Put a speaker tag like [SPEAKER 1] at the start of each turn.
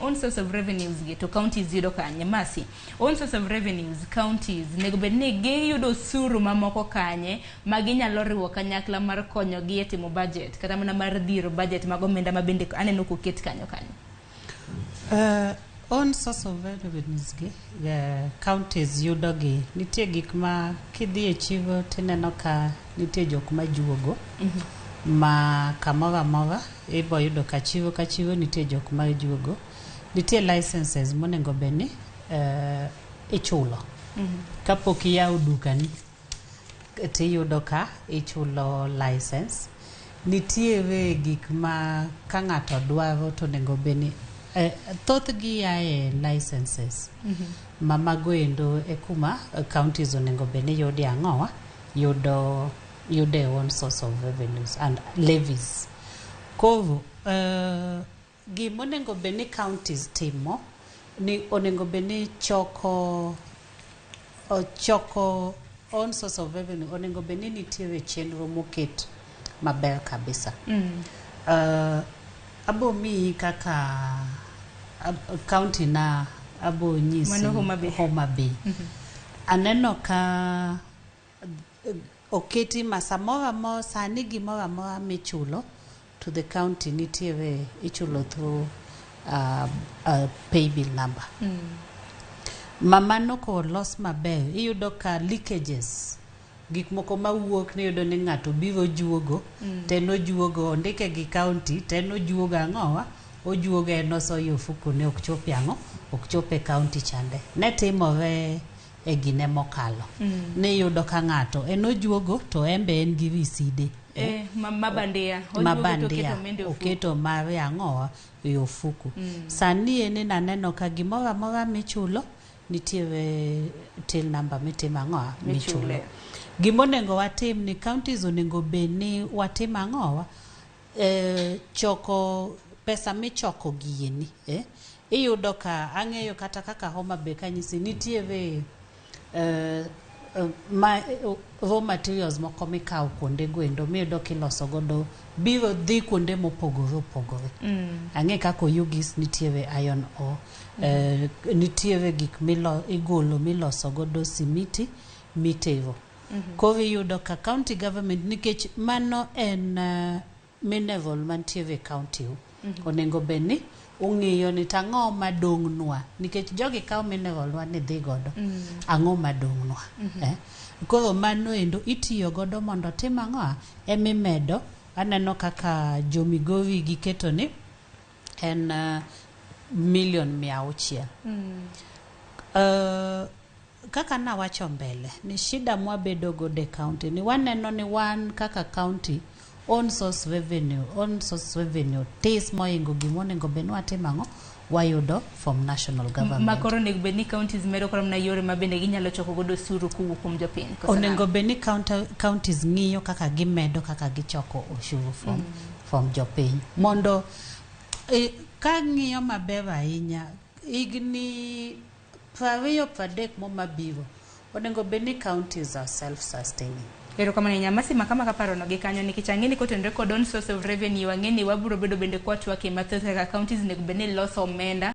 [SPEAKER 1] own source of revenues gi to counties yudo kanye? Masi, own source of revenues counties nego bed ni giyudo osuru mamoko kanye ma ginyalo riwo kanyakla mar konyogi e timo budget kata mana mar dhiro budget mag omenda ma bende aneno koket kanyo kanyo.
[SPEAKER 2] Own source of revenues gi counties yudo gi nitie gik ma kidhi e chiro tineno ka nitie jok ma juogo ma kamoro amora ibo yudo ka chiro ka chiro nitie jok ma juogo. Nitie licenses monego bed ni ichulo kapok iyawo dukani, tiyudo ka ichulo license. Nitiere gik ma ka ng'ato dwaro to onego bed ni thothgi ae licenses ma mago endo e kuma counties onego bed ni yude ang'owa yudo yude own source of revenues and levies. Koro gimonego bed ni counties timo ni onego bed ni choko choko own source of revenue onego bed ni nitiere chenro moket maber kabisa. Abo miyi kaka county na abo nyisi.
[SPEAKER 1] Mano Homa Bay.
[SPEAKER 2] Homa Bay. Aneno ka oketi ma samoro amora sani gimoro amora michulo to the county nitiere ichulo through pay bill number. Ma mano kolos maber iyudo ka leakages gik moko mawuok niyudo ni ng'ato biro juogo to en ojuogo ondike gi county to en ojuogo ang'owa ojuogo en osoyo ofuku ne ok chope ang'o ok chope county chande ne timore e gine mokalo niyudo ka ng'ato en ojuogo to en be en gi riside.
[SPEAKER 1] Ma bandia.
[SPEAKER 2] Ma
[SPEAKER 1] Ojuogo to
[SPEAKER 2] bandia
[SPEAKER 1] oketo omenda e ofuku.
[SPEAKER 2] Oketo mare ang'owa e ofuku. Sani eni naneno ka gimoro amora michulo nitiere till number mitimo ang'owa michulo.
[SPEAKER 1] Michule.
[SPEAKER 2] Gimonego watim ni counties onego bed ni watim ang'owa choko pesa michoko gieni eh? Iyudo ka ang'eyo kata kaka Homa Bay kanyisi nitiere ma raw materials moko mikawo kuonde goendo miyudo kiloso godo biro dhi kuonde mopogore opogore. Ang'e kaka Oyugis nitiere iron ore, nitiere gik milo, igolo miloso godo simiti mitero. Koro iyudo ka county government nikech mano en mineral mantiere e county u onego bed ni ung'iyo ni tang'o madong'nwa nikech jogi kawo mineral wa ni dhi godo ang'o madong'nwa eh? Koro mano endo itiyo godo mondo tim ang'o emimedo aneno kaka jo Migori giketo ni en milion 600. Kaka nawacho mbele ni shida mwabedo godo e county ni waneno ni wan kaka county own source revenue tis mohingo gimonego bed ni watimo ang'o wayudo from national government.
[SPEAKER 1] Ma koro onego bed ni counties medo koro mana yore ma bende ginyalo choko godo osuru kowuok kuom jopiny. Koso
[SPEAKER 2] Onego bed ni counties ng'iyo kaka gimedo kaka gichoko ushuru from jopiny mondo ka ng'iyo maber ahinya higni 20 30 mabiro onego bed ni counties are self sustaining.
[SPEAKER 1] Erokamano ahinya Masi Makama ka parono gi kanyo nikech ang'e ni kotenore kod own source of revenue ang'e ni wabiro bedo bende kwatwake mathoth kaka counties onego bed ni loso omenda.